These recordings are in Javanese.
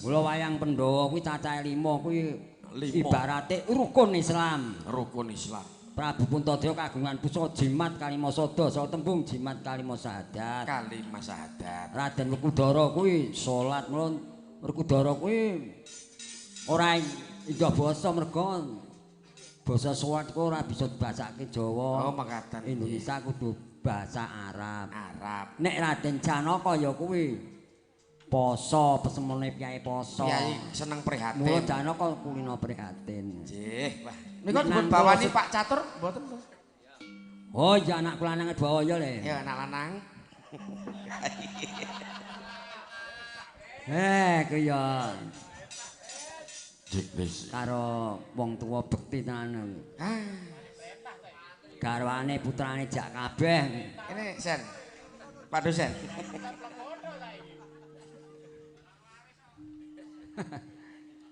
Mula wayang Pandhawa kuwi cacahe 5 kuwi ibarate rukun Islam. Rukun Islam. Prabu Puntadewa kagungan pusaka jimat kalima sada, saha tembung jimat kalima sahadat. Kalima sahadat. Raden Werkudara kuwi salat, mula Werkudara kuwi ora indah basa merga basa salat kuwi ora bisa dibasake Jawa. Oh, mekaten. Indonesia kudu bahasa Arab. Arab. Nek Raden Janaka ya kuwi poso, pesemone piyai poso. Piyai seneng prihatin. Mula Janaka kulino prihatin. Nggih, wah. Niku dipun bawani Pak Catur mboten to? Oh iya anakku lanang bawa ya le. Ya anak lanang. Ku ya. Wis. Karo wong tuwa bekti tenan. Ah. Garwane putrane jak kabeh. Ini Sen. Pak dosen.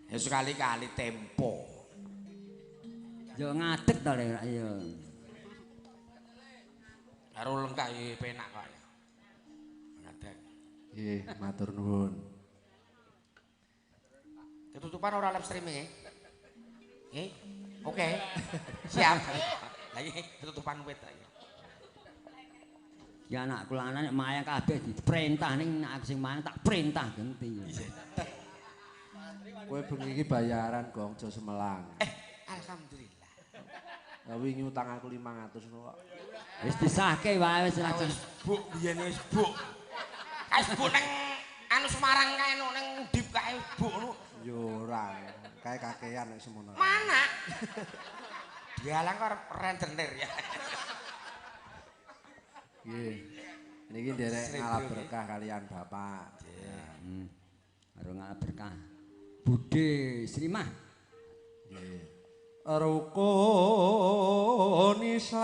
Ya sekali-kali tempo. Ya ngadeg to le ya. Karo lengkah iki penak kok. Ngadeg. Nggih, matur nuwun. Ketutupan ora live streaming e? Nggih. Oke. Siap. Lah iki ketutupan wit ta iki. Ya anakku lanang nek mayang kabeh diperintah ning nek aku sing mayang tak perintah genti. Kowe bengi iki bayaran gong aja semelang. Alhamdulillah. Lah wingi utang aku 500 kok. Wis disahke wae wis ra. Buk biyen wis buk. Kae buk nang anu Semarang kae nang Undip kae buk ngono. Yo ora. Kae kakean nek semono. Mana? Dialang kok rentenir ya. Nggih. Niki nderek ngalap berkah kalian Bapak. Nggih. Karo ngalap berkah. Bude Srimah. Nggih. Rukun Islam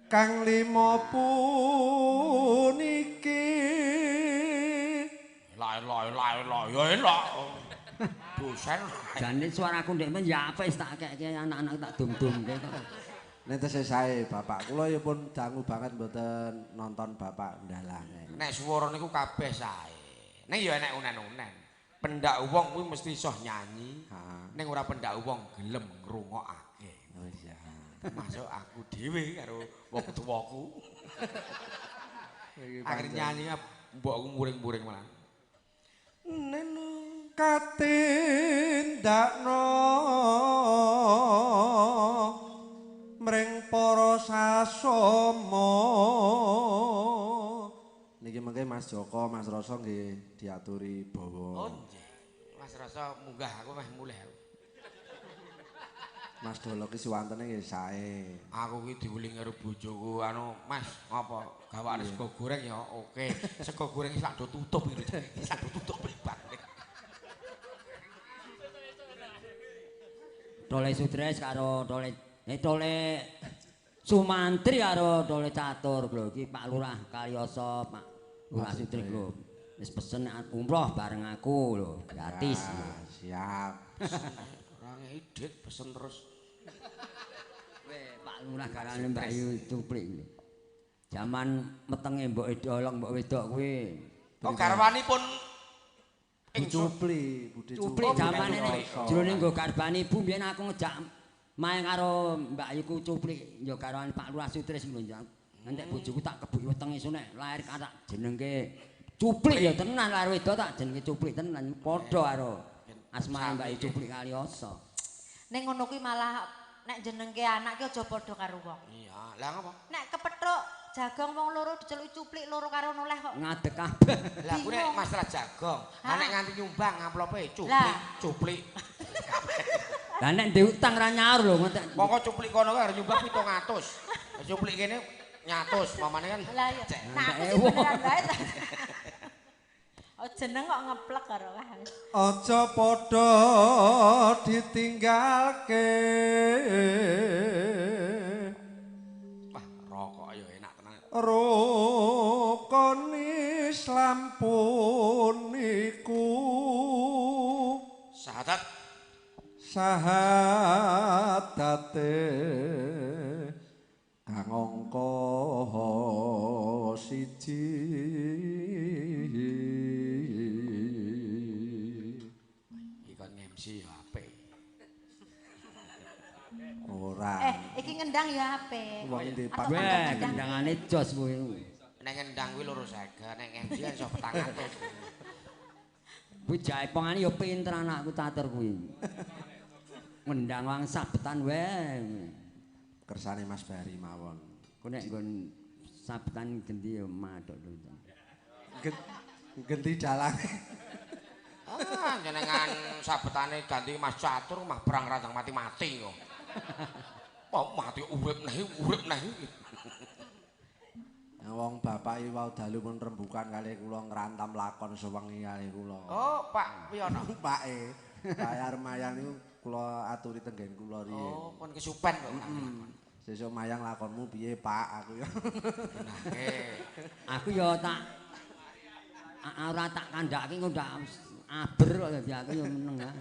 kang lima puniki. La la la la ya elok. Dosen. Jane suaraku ndek men ya apik tak keke anak-anak tak dum-dumke kok. Nek tesih sae bapak kula ya pun dangu banget mboten nonton bapak ndalang. Nek swara niku kabeh sae. Nek ya enek unen-unen. Pendak wong kuwi mesti iso nyanyi. Ning ora pendak wong gelem ngrungokake. Oh iya. Masuk aku dhewe karo wong tuwaku. Akhir nyanyi mbokku muring-muring malah. Nenu katindakno mring para sasama. Niki mengke Mas Joko, Mas Rasa nggih diaturi bawa. Oh nggih. Mas Rasa munggah aku meh mulih aku. Mas Dolo ki siwantene nggih sae. Aku ki diuling karo bojoku anu, Mas, ngopo gawakne sego goreng ya oke. Sego goreng wis lak do tutup iki. Wis lak do tutup bang. Tole Sudres karo tole tole Sumantri karo tole Catur lho iki Pak Lurah Kalioso, Pak Lurah Sutri lho. Wis pesen umroh bareng aku lho, gratis. Siap. Ora ngedit pesen terus. Weh, Pak Lurah garane Mbak Yu cuplik. Jaman metenge mboke dolong mbok wedok kuwi. Oh garwanipun cupli, budhe cupli jamane jroning nggo garbane ibu mbiyen aku ngejak main karo Mbak Yuku cuplik ya garwane Pak Lurah Sutris lho. Entek bojoku tak kebuki wetenge iso nek lahir tak jenengke cuplik ya tenan lahir wedok tak jenenge cuplik tenan padha karo asmane Mbak Yu cuplik Kalioso. Ning ngono kuwi malah nek jenengke anak ki aja padha karo wong. Iya, lah ngapa? Nek kepethuk jagong wong loro diceluki cuplik loro karo noleh kok. Ngadeg kabeh. Lah ku nek masalah jagong, ha nek nganti nyumbang amplope cuplik, cuplik. Lah nek ndek utang ra nyaur lho ngontek. Mongko cuplik kono kuwi arep nyumbang 700. Cuplik kene 100 mamane kan. Lah iya. Nah aku sih beneran wae. Oh jeneng kok ngeplek karo wae. Aja padha ditinggalke. Wah, rokok ya enak tenan. Rukun Islam puniku. Syahadat. Sahadate kang angka angka 1. Iki kon MC ya apik. Ora. Iki ngendang ya apik. Wong ndi Pak? Weh, kendangane jos kuwi. Nek ngendang kuwi 250, nek MC kan iso 400. Kuwi jaipongane ya pinter anakku Catur kuwi. Ngendang wang sabetan wae. Kersane Mas Bari mawon. Ku nek nggon sabetan gendi ya mathuk lho. Genti dalang. Ah, jenengan sabetane ganti Mas Catur mah perang randang mati-mati kok. Oh, mati urip neh, urip neh. Wong bapak iki wau dalu pun rembukan kalih kula ngrantam lakon sewengi kalih kula. Oh, Pak Wiyono. Pake. Bayar mayang niku kula aturi tenggen kula riyin. Oh, pun kesupen kok. Sesuk mayang lakonmu piye, Pak? Aku ya. Aku ya tak ora tak kandhake engko ndak aber kok dadi aku ya meneng ah.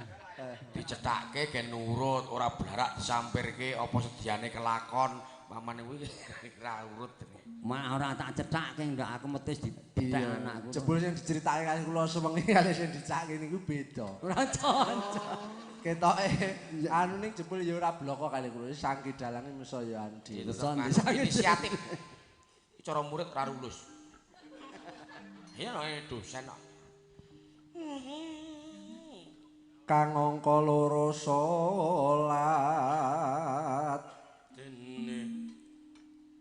Dicethake gen nurut, ora blarak disampirke apa sediane kelakon. Pamane kuwi ora urut. Malah ora tak cethake ndak aku metis dipethek anakku. Jebul sing diceritake kalih kula sewengi kalih sing dicake niku beda. Ora cocok. Ketoke anu ning jebul ya ora bloko kalih kula saking dalange musa ya andi. Inisiatif. Cara murid ora lulus. Iya dosen kok. Kang angka 2 salat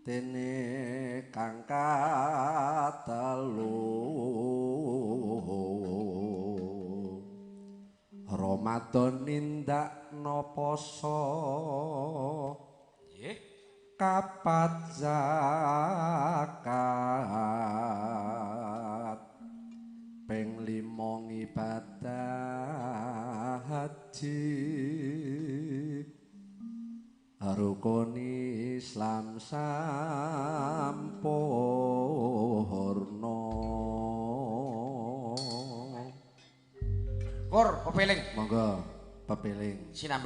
dene kang katelu Ramadan nindakno poso nggih kapat zakat ping 5 ngibadah haji rukun Islam sampurna. Kur pepeling. Monggo pepeling. Sinambi